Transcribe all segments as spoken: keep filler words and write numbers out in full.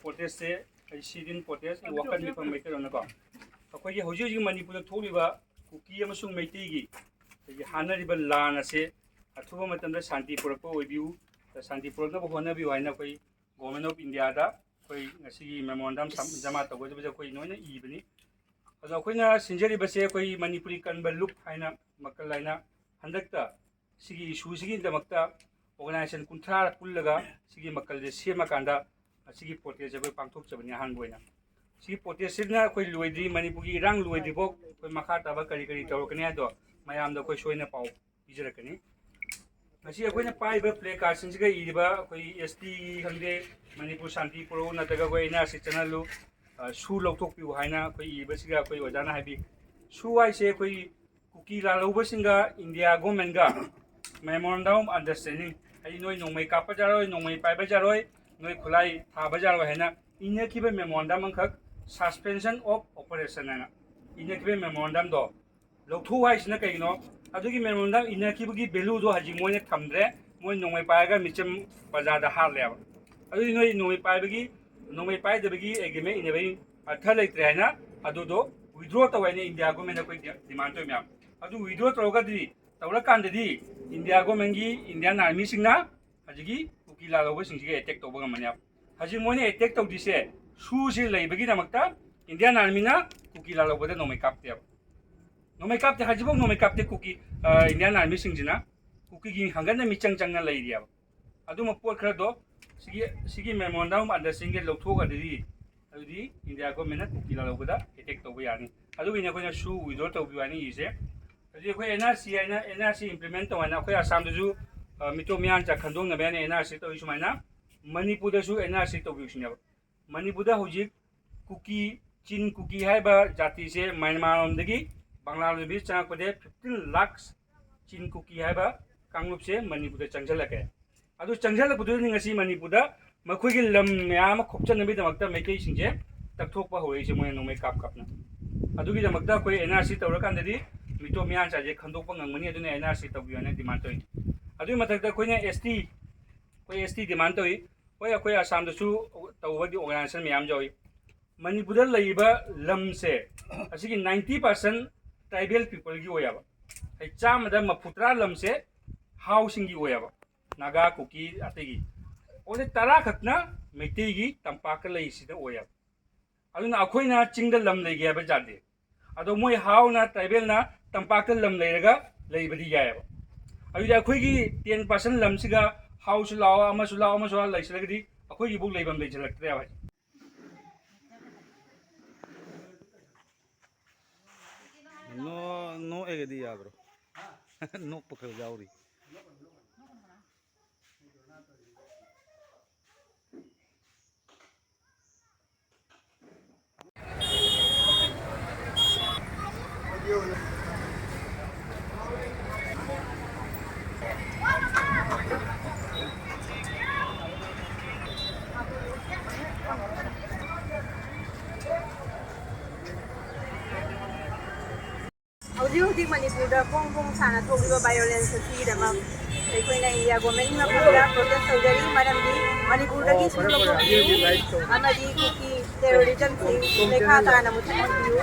ꯄ꯭ꯔꯣꯇꯦꯁꯁꯦ ꯑꯩ ꯁꯤꯗꯤꯟ ꯄ꯭ꯔꯣꯇꯦꯁ, ꯑꯩ ꯋꯥꯈꯜ ꯃꯤꯐꯝ ꯃꯩꯇꯩꯂꯣꯟꯅꯀꯣ, ꯑꯩꯈꯣꯏꯒꯤ ꯍꯧꯖꯤꯛ ꯍꯧꯖꯤꯛ ꯃꯅꯤꯄꯨꯔꯗ ꯊꯣꯛꯂꯤꯕ ꯀꯨꯀꯤ ꯑꯃꯁꯨꯡ ꯃꯩꯇꯩꯒꯤ ꯑꯩꯈꯣꯏꯒꯤ ꯍꯥꯠꯅꯔꯤꯕ ꯂꯥꯟ ꯑꯁꯦ ꯑꯊꯨꯕ ꯃꯇꯝꯗ ꯁꯥꯟꯇꯤ ꯄꯨꯔꯛꯄ ꯑꯣꯏꯕꯤꯌꯨ꯫ ꯁꯥꯟꯇꯤ ꯄꯨꯔꯛꯅꯕ ꯍꯣꯠꯅꯕꯤꯌꯨ ꯍꯥꯏꯅ ꯑꯩꯈꯣꯏ Government of Indiaꯗ ꯑꯩꯈꯣꯏ ꯉꯁꯤꯒꯤ memorandum ꯁꯝ-, ꯖꯃꯥ ꯇꯧꯒꯗꯕꯁꯦ ꯑꯩꯈꯣꯏ ꯂꯣꯏꯅ ꯏꯕꯅꯤ꯫ ꯑꯗꯣ ꯑꯩꯈꯣꯏꯅ ꯁꯤꯟꯖꯔꯤꯕꯁꯦ ꯑꯩꯈꯣꯏ ꯃꯅꯤꯄꯨꯔꯤ ꯀꯟꯕ ꯂꯨꯞ ꯍꯥꯏꯅ ꯃꯈꯜ ꯍꯥꯏꯅ ꯍꯟꯗꯛꯇ ꯁꯤꯒꯤ issue ꯁꯤꯒꯤꯗꯃꯛꯇ organization ꯀꯨꯟꯊ꯭ꯔꯥ ꯄꯨꯜꯂꯒ ꯁꯤꯒꯤ ꯃꯈꯜꯁꯦ ꯁꯦꯝꯃꯀꯥꯟꯗ ꯁꯤꯒꯤ protest ꯑꯩꯈꯣꯏ ꯄꯥꯡꯊꯣꯛꯆꯕꯅꯤ꯫ ꯑꯍꯥꯟꯕ ꯑꯣꯏꯅ ꯁꯤꯒꯤ protest ꯁꯤꯅ ꯑꯩꯈꯣꯏ ꯂꯣꯏꯗ꯭ꯔꯤ, ꯃꯅꯤꯄꯨꯔꯒꯤ ꯏꯔꯥꯡ ꯂꯣꯏꯗ꯭ꯔꯤꯐꯥꯎ ꯑꯩꯈꯣꯏ ꯃꯈꯥ ꯇꯥꯕ ꯀꯔꯤ ꯀꯔꯤ ꯇꯧꯔꯛꯀꯅꯤ ꯍꯥꯏꯗꯣ ꯃꯌꯥꯝꯗ ꯑꯩꯈꯣꯏ ꯁꯣꯏꯅ ꯄꯥꯎ ꯄꯤꯖꯔꯛꯀꯅꯤ꯫ ꯉꯁꯤ ꯑꯩꯈꯣꯏꯅ ꯄꯥꯏꯔꯤꯕ placard ꯁꯤꯡꯁꯤꯒ ꯏꯔꯤꯕ ꯑꯩꯈꯣꯏ S T ꯈꯪꯗꯦ, ꯃꯅꯤꯄꯨꯔ ꯁꯥꯟꯇꯤ ꯄꯨꯔꯛꯎ ꯅꯠꯇ꯭ꯔꯒ ꯑꯩꯈꯣꯏ N R C ꯆꯠꯅꯍꯜꯂꯨ, ꯑ, ꯁꯨ ꯂꯧꯊꯣꯛꯄꯤꯌꯨ ꯍꯥꯏꯅ ꯑꯩꯈꯣꯏ ꯏꯕꯁꯤꯒ ꯑꯩꯈꯣꯏ ꯑꯣꯖꯥꯅ ꯍꯥꯏꯕꯤ꯫ ꯁꯨ ꯍꯥꯏꯁꯦ ꯑꯩꯈꯣꯏ ꯀꯨꯀꯤ ꯂꯥꯜꯍꯧꯕꯁꯤꯡꯒ India governmentꯒ memorandum of understanding, ꯍꯥꯏꯗꯤ ꯅꯣꯏ ꯅꯣꯡꯃꯩ ꯀꯥꯞꯄ ꯌꯥꯔꯣꯏ, ꯅꯣꯡꯃꯩ ꯄꯥꯏꯕ ꯌꯥꯔꯣꯏ, ꯅꯣꯏ ꯈꯨꯠꯂꯥꯏ ꯊꯥꯕ ꯌꯥꯔꯣꯏ ꯍꯥꯏꯅ ꯏꯅꯈꯤꯕ memorandum ꯑꯃꯈꯛ, suspension of operation ꯍꯥꯏꯅ ꯏꯅꯈꯤꯕ memorandumꯗꯣ ꯂꯧꯊꯣꯛꯎ ꯍꯥꯏꯁꯤꯅ ꯀꯩꯒꯤꯅꯣ? ꯑꯗꯨꯒꯤ memorandum ꯏꯅꯈꯤꯕꯒꯤ value ꯗꯣ ꯍꯧꯖꯤꯛ ꯃꯣꯏꯅ ꯊꯝꯗ꯭ꯔꯦ꯫ ꯃꯣꯏ ꯅꯣꯡꯃꯩ ꯄꯥꯏꯔꯒ ꯃꯤꯆꯝ ꯄ꯭ꯔꯖꯥꯗ ꯍꯥꯠꯂꯦꯕ꯫ ꯑꯗꯨꯗꯤ ꯅꯣꯏ ꯅꯣꯡꯃꯩ ꯄꯥꯏꯕꯒꯤ, ꯅꯣꯡꯃꯩ ꯄꯥꯏꯗꯕꯒꯤ agreement ꯏꯅꯕꯒꯤ ꯑꯔꯊ ꯂꯩꯇ꯭ꯔꯦ ꯍꯥꯏꯅ ꯑꯗꯨꯗꯣ withdraw ꯇꯧ ꯍꯥꯏꯅ India government ꯗ ꯑꯩꯈꯣꯏ demand ꯇꯧꯏ ꯃꯌꯥꯝ꯫ ꯑꯗꯨ withdraw ꯇꯧꯔꯒꯗꯤ, ꯇꯧꯔꯀꯥꯟꯗꯗꯤ India government ꯀꯤ Indian army ꯁꯤꯡꯅ ꯍꯧꯖꯤꯛꯀꯤ ꯀꯨꯀꯤ ꯂꯥꯜꯍꯧꯕꯁꯤꯡꯁꯤꯒ attack ꯇꯧꯕ ꯉꯝꯃꯅꯦꯕ꯫ ꯍꯧꯖꯤꯛ ꯃꯣꯏꯅ attack ꯇꯧꯗ꯭ꯔꯤꯁꯦ ꯁꯨꯁꯤ ꯂꯩꯕꯒꯤꯗꯃꯛꯇ Indian army ꯅ ꯀꯨꯀꯤ ꯂꯥꯜꯍꯧꯕꯗ ꯅꯣꯡꯃꯩ ꯀꯥꯞꯇꯦꯕ꯫ ꯅꯣꯡꯃꯩ ꯀꯥꯞꯇꯦ, ꯍꯧꯖꯤꯛꯐꯥꯎ ꯅꯣꯡꯃꯩ ꯀꯥꯞꯇꯦ ꯀꯨꯀꯤ, ꯑ, Indian army ꯁꯤꯡꯁꯤꯅ ꯀꯨꯀꯤꯒꯤ ꯍꯪꯒꯠꯅ ꯃꯤꯆꯪ ꯆꯪꯅ ꯂꯩꯔꯤꯑꯕ꯫ ꯑꯗꯨꯝꯕ ꯄꯣꯠ ꯈꯔꯗꯣ ꯁꯤꯒꯤ, ꯁꯤꯒꯤ memorandum of understanding ꯁꯦ ꯂꯧꯊꯣꯛꯑꯒꯗꯤ ꯑꯗꯨꯗꯤ India government ꯅ ꯀꯨꯀꯤ ꯂꯥꯜꯍꯧꯕꯗ attack ꯇꯧꯕ ꯌꯥꯅꯤ꯫ ꯑꯗꯨꯒꯤꯅꯤ ꯑꯩꯈꯣꯏꯅ ꯁꯨ withdraw ꯇꯧꯕꯤꯌꯨ ꯍꯥꯏꯅ ꯏꯔꯤꯁꯦ꯫ ꯍꯧꯖꯤꯛ ꯑꯩꯈꯣꯏ N R C ꯍꯥꯏꯅ, N R C implement ꯇꯧ ꯍꯥꯏꯅ ꯑꯩꯈꯣꯏ ꯑꯁꯥꯝꯗꯁꯨ, ꯑ, ꯃꯤꯇꯣꯞ ꯃꯤꯌꯥꯟꯆꯥ ꯈꯟꯗꯣꯛꯅꯕ ꯍꯥꯏꯅ N R C ꯇꯧꯔꯤ ꯁꯨꯃꯥꯏꯅ ꯃꯅꯤꯄꯨꯔꯗꯁꯨ N R C ꯇꯧꯕꯤꯌꯨ ꯁꯤꯅꯦꯕ꯫ ꯃꯅꯤꯄꯨꯔꯗ ꯍꯧꯖꯤꯛ ꯀꯨꯀꯤ, ꯆꯤꯟ ꯀꯨꯀꯤ ꯍꯥꯏꯕ ꯖꯥꯇꯤꯁꯦ ꯃ꯭ꯌꯥꯟꯃꯥꯔ ꯂꯣꯝꯗꯒꯤ ꯕꯪꯒ꯭ꯂꯥꯗꯦꯁ ꯆꯪꯉꯛꯄꯗ fifteen lakhs ꯆꯤꯟ ꯀꯨꯀꯤ ꯍꯥꯏꯕ ꯀꯥꯡꯂꯨꯞꯁꯦ ꯃꯅꯤꯄꯨꯔꯗ ꯆꯪꯁꯤꯜꯂꯛꯀꯦ꯫ ꯑꯗꯨ ꯆꯪꯁꯤꯜꯂꯛꯄꯗꯨꯗꯅꯤ ꯉꯁꯤ ꯃꯅꯤꯄꯨꯔꯗ ꯃꯈꯣꯏꯒꯤ ꯂꯝ ꯃꯌꯥꯝ ꯑꯃ ꯈꯣꯞꯆꯟꯅꯕꯒꯤꯗꯃꯛꯇ ꯃꯩꯇꯩꯁꯤꯡꯁꯦ ꯇꯛꯊꯣꯛꯄ ꯍꯧꯔꯛꯏꯁꯦ, ꯃꯣꯏꯅ ꯅꯣꯡꯃꯩ ꯀꯥꯞ ꯀꯥꯞꯅ꯫ ꯑꯗꯨꯒꯤꯗꯃꯛꯇ ꯑꯩꯈꯣꯏ ꯑꯦꯟ ꯑꯥꯔ ꯁꯤ ꯇꯧꯔꯀꯥꯟꯗꯗꯤ ꯃꯤꯇꯣꯞ ꯃꯤꯌꯥꯟꯆꯥꯁꯦ ꯈꯟꯗꯣꯛꯄ ꯉꯝꯒꯅꯤ, ꯑꯗꯨꯅ ꯑꯦꯟ ꯑꯥꯔ ꯁꯤ ꯇꯧꯕꯤꯌꯨ ꯍꯥꯏꯅ ꯗꯤꯃꯥꯟ ꯇꯧꯔꯤ꯫ ꯑꯗꯨꯒꯤ ꯃꯊꯛꯇ ꯑꯩꯈꯣꯏꯅ ꯑꯦꯁ ꯇꯤ, ꯑꯩꯈꯣꯏ ꯑꯦꯁ ꯇꯤ ꯗꯤꯃꯥꯟ ꯇꯧꯏ꯫ ꯍꯣꯏ, ꯑꯩꯈꯣꯏ ꯑꯁꯥꯝꯗꯁꯨ ꯇꯧꯕꯒꯤ ꯑꯣꯔꯒꯅꯥꯏꯖꯦꯁꯟ ꯃꯌꯥꯝ ꯌꯥꯎꯏ꯫ ꯃꯅꯤꯄꯨꯔꯗ ꯂꯩꯔꯤꯕ ꯂꯝꯁꯦ ꯑꯁꯤꯒꯤ ninety percent tribal peopleꯒꯤ ꯑꯣꯏꯌꯦꯕ꯫ ꯍꯥꯏꯗꯤ ꯆꯥꯝꯃꯗ ꯃꯔꯤꯐꯨꯇꯔꯥ ꯂꯝꯁꯦ ꯍꯥꯎꯁꯤꯡꯒꯤ ꯑꯣꯏꯌꯦꯕ, ꯅꯥꯒꯥ, ꯀꯨꯀꯤ, ꯑꯇꯩꯒꯤ꯫ ꯑꯣꯟꯂꯤ ꯇꯔꯥ ꯈꯛꯇꯅ ꯃꯩꯇꯩꯒꯤ ꯇꯝꯄꯥꯛꯇ ꯂꯩꯔꯤꯁꯤꯗ ꯑꯣꯏꯌꯦꯕ꯫ ꯑꯗꯨꯅ ꯑꯩꯈꯣꯏꯅ ꯆꯤꯡꯗ ꯂꯝ ꯂꯩꯒꯦ ꯍꯥꯏꯕ ꯌꯥꯗꯦ꯫ ꯑꯗꯣ ꯃꯣꯏ ꯍꯥꯎꯅ, ꯇ꯭ꯔꯥꯏꯕꯦꯜꯅ ꯇꯝꯄꯥꯛꯇ ꯂꯝ ꯂꯩꯔꯒ ꯂꯩꯕꯗꯤ ꯌꯥꯏꯌꯦꯕ꯫ ꯑꯗꯨꯗꯤ ꯑꯩꯈꯣꯏꯒꯤ ten percent ꯂꯝꯁꯤꯒ ꯍꯥꯎꯁꯨ ꯂꯥꯛꯑꯣ, ꯑꯃꯁꯨ ꯂꯥꯛꯑꯣ, ꯑꯃꯁꯨ ꯂꯥꯛꯑꯣ ꯂꯩꯁꯤꯜꯂꯒꯗꯤ ꯑꯩꯈꯣꯏꯒꯤꯕꯨ ꯂꯩꯐꯝ ꯂꯩꯁꯤꯜꯂꯛꯇ꯭ꯔꯦꯕ ꯍꯥꯏꯁꯦ꯫ ꯅꯣ-, ꯅꯣꯛꯑꯒꯗꯤ ꯌꯥꯕ꯭ꯔꯣ? ꯅꯣꯛꯄ ꯈꯔ ꯌꯥꯎꯔꯤ꯫ ꯍꯧꯖꯤꯛ ꯍꯧꯖꯤꯛ ꯃꯅꯤꯄꯨꯔꯗ ꯐꯣꯡ ꯐꯣꯡ ꯁꯥꯅ ꯊꯣꯛꯂꯤꯕ ꯚꯥꯏꯑꯣꯂꯦꯟꯁ ꯑꯁꯤꯒꯤꯗꯃꯛ ꯑꯩꯈꯣꯏꯅ ꯏꯟꯗꯤꯌꯥ ꯒꯣꯔꯃꯦꯟꯒꯤ ꯃꯐꯝꯗ ꯄ꯭ꯔꯣꯇꯦꯁ ꯇꯧꯖꯔꯤ꯫ ꯃꯔꯝꯗꯤ ꯃꯅꯤꯄꯨꯔꯗꯒꯤ ꯁꯤꯟꯕ ꯀꯣꯔꯐ꯭ꯌꯨ ꯑꯃꯗꯤ ꯀꯨꯀꯤ ꯇꯦꯔꯣꯔꯤꯖꯝꯁꯤ ꯂꯩꯈꯥ ꯇꯥꯅ ꯃꯨꯊꯠꯍꯟꯕꯤꯌꯨ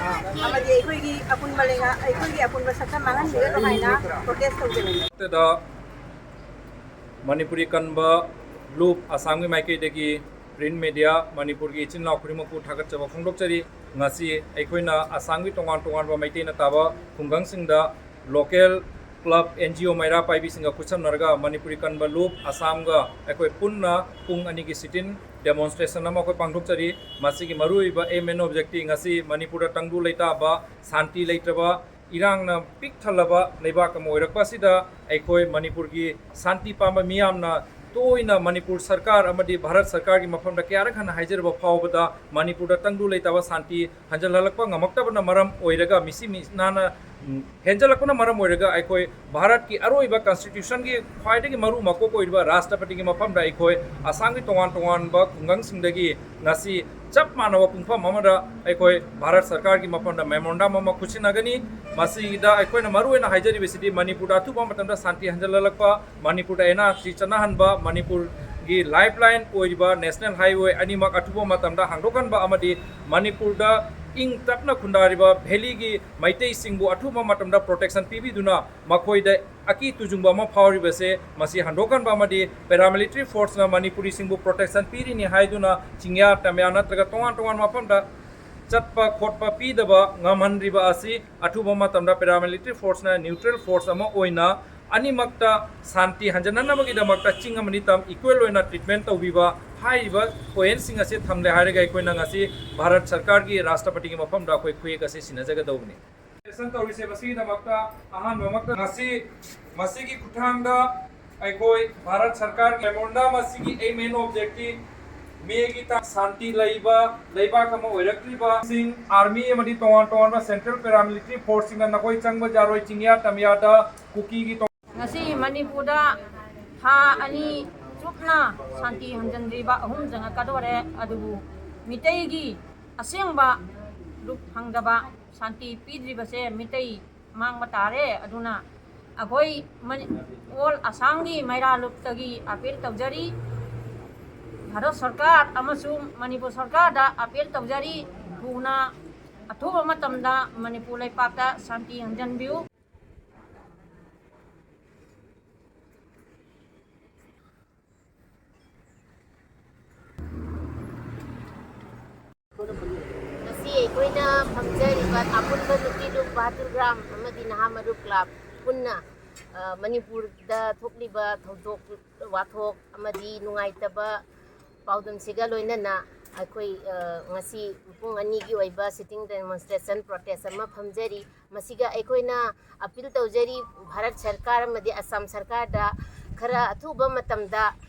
ꯑꯃꯗꯤ ꯑꯩꯈꯣꯏꯒꯤ ꯑꯄꯨꯟꯕ ꯂꯩꯉꯥꯛ, ꯑꯩꯈꯣꯏꯒꯤ ꯑꯄꯨꯟꯕ ꯁꯛꯇꯝ ꯃꯥꯡꯍꯟꯕꯤꯒꯅꯨ ꯍꯥꯏꯅ ꯄ꯭ꯔꯣꯇꯦꯁ ꯇꯧꯖꯔꯤ꯫ ꯃꯅꯤꯄꯨꯔꯤ ꯀꯟꯕ ꯂꯨꯞ ꯑꯁꯥꯝꯒꯤ ꯃꯥꯏꯀꯩꯗꯒꯤ ꯄ꯭ꯔꯤꯟ ꯃꯦꯗꯤꯌꯥ ꯃꯅꯤꯄꯨꯔꯒꯤ ꯏꯆꯤꯟ ꯏꯅꯥꯎ ꯈꯨꯗꯤꯡꯃꯛꯄꯨ ꯊꯥꯒꯠꯆꯕ ꯐꯣꯡꯗꯣꯛꯆꯔꯤ꯫ ꯉꯁꯤ ꯑꯩꯈꯣꯏꯅ ꯑꯁꯥꯝꯒꯤ ꯇꯣꯉꯥꯟ ꯇꯣꯉꯥꯟꯕ ꯃꯩꯇꯩꯅ ꯇꯥꯕ ꯈꯨꯡꯒꯪꯁꯤꯡꯗ local club, and G O ꯃꯩꯔꯥ ꯄꯥꯏꯕꯤꯁꯤꯡꯒ ꯈꯨꯠꯁꯝꯅꯔꯒ Manipuri ꯀꯟꯕ ꯂꯨꯞ ꯑꯁꯥꯝꯒ ꯑꯩꯈꯣꯏ ꯄꯨꯟꯅ ꯄꯨꯡ ꯑꯅꯤꯒꯤ ꯁꯤꯇꯤꯟ ꯗꯦꯃꯣꯟꯁꯇ꯭ꯔꯦꯁꯟ ꯑꯃ ꯑꯩꯈꯣꯏ ꯄꯥꯡꯊꯣꯛꯆꯔꯤ꯫ ꯃꯁꯤꯒꯤ ꯃꯔꯨꯑꯣꯏꯕ ꯑꯦꯝ ꯑꯦꯟ ꯑꯣꯕꯖꯦꯛꯇꯤ ꯉꯁꯤ ꯃꯅꯤꯄꯨꯔꯗ ꯇꯪꯗꯨ ꯂꯩꯇꯥꯕ, ꯁꯥꯟꯇꯤ ꯂꯩꯇ꯭ꯔꯕ, ꯏꯔꯥꯡꯅ ꯄꯤꯛ ꯊꯜꯂꯕ ꯂꯩꯕꯥꯛ ꯑꯃ ꯑꯣꯏꯔꯛꯄ ꯑꯁꯤꯗ ꯑꯩꯈꯣꯏ ꯃꯅꯤꯄꯨꯔꯒꯤ ꯁꯥꯟꯇꯤ ꯄꯥꯝꯕ ꯃꯤꯌꯥꯝꯅ ꯇꯣꯏꯅ ꯃꯅꯤꯄꯨꯔ ꯁꯔꯀꯥꯔ ꯑꯃꯗꯤ ꯚꯥꯔꯠ ꯁꯔꯀꯥꯔꯒꯤ ꯃꯐꯝꯗ ꯀꯌꯥꯔꯛ ꯍꯟꯅ ꯍꯥꯏꯖꯔꯕ ꯐꯥꯎꯕꯗ ꯃꯅꯤꯄꯨꯔꯗ ꯇꯪꯗꯨ ꯂꯩꯇꯥꯕ ꯁꯥꯟꯇꯤ ꯍꯟꯖꯤꯜꯍꯜꯂꯛꯄ ꯉꯝꯃꯛꯇꯕꯅ ꯃꯔꯝ ꯑꯣꯏꯔꯒ ꯃꯤꯁꯤ ꯃꯤꯅꯥꯅ ꯎꯝ, ꯍꯦꯟꯖꯜꯂꯛꯄꯅ ꯃꯔꯝ ꯑꯣꯏꯔꯒ ꯑꯩꯈꯣꯏ ꯚꯥꯔꯠꯀꯤ ꯑꯔꯣꯏꯕ ꯀꯟꯁꯇꯤꯇ꯭ꯌꯨꯁꯟꯒꯤ ꯈ꯭ꯋꯥꯏꯗꯒꯤ ꯃꯔꯨ ꯃꯀꯣꯛ ꯑꯣꯏꯔꯤꯕ ꯔꯥꯁꯇ꯭ꯔꯄꯇꯤꯒꯤ ꯃꯐꯝꯗ ꯑꯩꯈꯣꯏ ꯑꯁꯥꯝꯒꯤ ꯇꯣꯉꯥꯟ ꯇꯣꯉꯥꯟꯕ ꯈꯨꯡꯒꯪꯁꯤꯡꯗꯒꯤ ꯉꯁꯤ ꯆꯞ ꯃꯥꯟꯅꯕ ꯄꯨꯡꯐꯝ ꯑꯃꯗ ꯑꯩꯈꯣꯏ ꯚꯥꯔꯠ ꯁꯔꯀꯥꯔꯒꯤ ꯃꯐꯝꯗ ꯃꯦꯃꯣꯔꯦꯟꯗꯝ ꯑꯃ ꯈꯨꯠꯁꯤꯟꯅꯒꯅꯤ꯫ ꯃꯁꯤꯗ ꯑꯩꯈꯣꯏꯅ ꯃꯔꯨꯑꯣꯏꯅ ꯍꯥꯏꯖꯔꯤꯕꯁꯤꯗꯤ ꯃꯅꯤꯄꯨꯔꯗ ꯑꯊꯨꯕ ꯃꯇꯝꯗ ꯁꯥꯟꯇꯤ ꯍꯟꯖꯜꯍꯜꯂꯛꯄ, ꯃꯅꯤꯄꯨꯔꯗ ꯑꯦꯟ ꯑꯥꯔ ꯁꯤ ꯆꯠꯅꯍꯟꯕ, ꯃꯅꯤꯄꯨꯔꯒꯤ ꯂꯥꯏꯐ ꯂꯥꯏꯟ ꯑꯣꯏꯔꯤꯕ ꯅꯦꯁꯅꯦꯜ ꯍꯥꯏꯋꯦ ꯑꯅꯤꯃꯛ ꯑꯊꯨꯕ ꯃꯇꯝꯗ ꯍꯥꯡꯗꯣꯛꯍꯟꯕ ꯑꯃꯗꯤ ꯃꯅꯤꯄꯨꯔꯗ ꯏꯪ ꯇꯞꯅ ꯈꯨꯟꯗꯥꯔꯤꯕ ꯚꯦꯂꯤꯒꯤ ꯃꯩꯇꯩꯁꯤꯡꯕꯨ ꯑꯊꯨꯕ ꯃꯇꯝꯗ ꯄ꯭ꯔꯣꯇꯦꯛꯁꯟ ꯄꯤꯕꯤꯗꯨꯅ ꯃꯈꯣꯏꯗ ꯑꯀꯤ ꯇꯨꯖꯨꯡꯕ ꯑꯃ ꯐꯥꯎꯔꯤꯕꯁꯦ ꯃꯁꯤ ꯍꯟꯗꯣꯛꯍꯟꯕ ꯑꯃꯗꯤ ꯄꯦꯔꯥꯃꯤꯂꯤꯇꯔꯤ ꯐꯣꯔꯁꯅ ꯃꯅꯤꯄꯨꯔꯤꯁꯤꯡꯕꯨ ꯄ꯭ꯔꯣꯇꯦꯛꯁꯟ ꯄꯤꯔꯤꯅꯤ ꯍꯥꯏꯗꯨꯅ ꯆꯤꯡꯌꯥ ꯇꯝꯌꯥ ꯅꯠꯇ꯭ꯔꯒ ꯇꯣꯉꯥꯟ ꯇꯣꯉꯥꯟꯕ ꯃꯐꯝꯗ ꯆꯠꯄ ꯈꯣꯠꯄ ꯄꯤꯗꯕ ꯉꯝꯍꯟꯗ꯭ꯔꯤꯕ ꯑꯁꯤ ꯑꯊꯨꯕ ꯃꯇꯝꯗ ꯄꯦꯔꯥꯃꯤꯂꯤꯇꯔꯤ ꯐꯣꯔꯁꯅ ꯅ꯭ꯌꯨꯇ꯭ꯔꯦꯜ ꯐꯣꯔꯁ ꯑꯃ ꯑꯣꯏꯅ ꯑꯅꯤꯃꯛꯇ ꯁꯥꯟꯇꯤ ꯍꯟꯖꯟꯅꯅꯕꯒꯤꯗꯃꯛꯇ ꯆꯤꯡ ꯑꯃꯗꯤ ꯇꯝ ꯏꯀ꯭ꯋꯦꯜ ꯑꯣꯏꯅ ꯇ꯭ꯔꯤꯠꯃꯦꯟ ꯇꯧꯕꯤꯕ ꯍꯥꯏꯔꯤꯕ ꯄꯣꯏꯟꯠꯁꯤꯡ ꯑꯁꯤ ꯊꯝꯂꯦ ꯍꯥꯏꯔꯒ ꯑꯩꯈꯣꯏꯅ ꯉꯁꯤ ꯚꯥꯔꯠ ꯁꯔꯀꯥꯔꯒꯤ ꯔꯥꯁꯇ꯭ꯔꯄꯇꯤꯒꯤ ꯃꯐꯝꯗ ꯑꯩꯈꯣꯏ ꯈꯨꯌꯦꯛ ꯑꯁꯤ ꯁꯤꯟꯅꯖꯒꯗꯧꯕꯅꯤ꯫ ꯁꯦꯁꯟ ꯇꯧꯔꯤꯁꯦ ꯃꯁꯤꯒꯤꯗꯃꯛꯇ ꯑꯍꯥꯟꯕꯃꯛꯇ ꯉꯁꯤ ꯃꯁꯤꯒꯤ ꯈꯨꯠꯊꯥꯡꯗ ꯑꯩꯈꯣꯏ ꯚꯥꯔꯠ ꯁꯔꯀꯥꯔꯒꯤ ꯃꯦꯃꯣꯔꯦꯟꯗꯝ ꯑꯁꯤꯒꯤ ꯑꯦꯝ ꯑꯦꯟ ꯑꯣꯕꯖꯦꯛꯇꯤꯚ ꯃꯦꯒꯤ ꯇꯥꯡ ꯁꯥꯟꯇꯤ ꯂꯩꯕ ꯂꯩꯕꯥꯛ ꯑꯃ ꯑꯣꯏꯔꯛꯂꯤꯕꯁꯤꯡ, ꯑꯥꯔꯃꯤ ꯑꯃꯗꯤ ꯇꯣꯉꯥꯟ ꯇꯣꯉꯥꯟꯕ ꯁꯦꯟꯇ꯭ꯔꯦꯜ ꯄꯦꯔꯥꯃꯤꯂꯤꯇꯔꯤ ꯐꯣꯔꯁꯁꯤꯡꯅ ꯅꯈꯣꯏ ꯆꯪꯕ ꯌꯥꯔꯣꯏ, ꯆꯤꯡꯌꯥ ꯇꯝꯌꯥꯗ ꯀꯨꯀꯤꯒꯤ ꯇꯣꯉꯥꯟ ꯉꯁꯤ ꯃꯅꯤꯄꯨꯔꯗ ꯊꯥ ꯑꯅꯤ ꯆꯨꯞꯅ ꯁꯥꯟꯇꯤ ꯍꯟꯖꯤꯟꯗ꯭ꯔꯤꯕ ꯑꯍꯨꯝ ꯆꯪꯉꯛꯀꯗꯣꯔꯦ, ꯑꯗꯨꯕꯨ ꯃꯤꯇꯩꯒꯤ ꯑꯁꯦꯡꯕ ꯂꯨꯞ ꯐꯪꯗꯕ ꯁꯥꯟꯇꯤ ꯄꯤꯗ꯭ꯔꯤꯕꯁꯦ ꯃꯤꯇꯩ ꯃꯥꯡꯕ ꯇꯥꯔꯦ꯫ ꯑꯗꯨꯅ ꯑꯩꯈꯣꯏ ꯃꯅꯤ-, ꯑꯣꯜ ꯑꯁꯥꯝꯒꯤ ꯃꯩꯔꯥ ꯂꯨꯞꯇꯒꯤ ꯑꯥꯄꯤꯜ ꯇꯧꯖꯔꯤ꯫ ꯚꯥꯔꯠ ꯁꯔꯀꯥꯔ ꯑꯃꯁꯨꯡ ꯃꯅꯤꯄꯨꯔ ꯁꯔꯀꯥꯔꯗ ꯑꯥꯄꯤꯜ ꯇꯧꯖꯔꯤ, ꯊꯨꯅ ꯑꯊꯨꯕ ꯃꯇꯝꯗ ꯃꯅꯤꯄꯨꯔ ꯂꯩꯄꯥꯛꯇ ꯁꯥꯟꯇꯤ ꯍꯟꯖꯤꯟꯕꯤꯌꯨ꯫ ꯉꯁꯤ ꯑꯩꯈꯣꯏꯅ ꯐꯝꯖꯔꯤꯕ ꯑꯄꯨꯟꯕ ꯅꯨꯄꯤ ꯂꯨꯞ ꯕꯍꯥꯗꯨꯔ ꯒ꯭ꯔꯥꯝ ꯑꯃꯗꯤ ꯅꯍꯥ ꯃꯔꯨꯞ ꯀ꯭ꯂꯕ ꯄꯨꯟꯅ, ꯑ, ꯃꯅꯤꯄꯨꯔꯗ ꯊꯣꯛꯂꯤꯕ ꯊꯧꯗꯣꯛ ꯋꯥꯊꯣꯛ ꯑꯃꯗꯤ ꯅꯨꯡꯉꯥꯏꯇꯕ ꯄꯥꯎꯗꯝꯁꯤꯒ ꯂꯣꯏꯅꯅ ꯑꯩꯈꯣꯏ, ꯑ, ꯉꯁꯤ ꯄꯨꯡ ꯑꯅꯤꯒꯤ ꯑꯣꯏꯕ sitting demonstration protest ꯑꯃ ꯐꯝꯖꯔꯤ꯫ ꯃꯁꯤꯒ ꯑꯩꯈꯣꯏꯅ ꯑꯄꯤꯜ ꯇꯧꯖꯔꯤ ꯚꯥꯔꯠ ꯁꯔꯀꯥꯔ ꯑꯃꯗꯤ ꯑꯁꯥꯝ ꯁꯔꯀꯥꯔꯗ, ꯈꯔ ꯑꯊꯨꯕ ꯃꯇꯝꯗ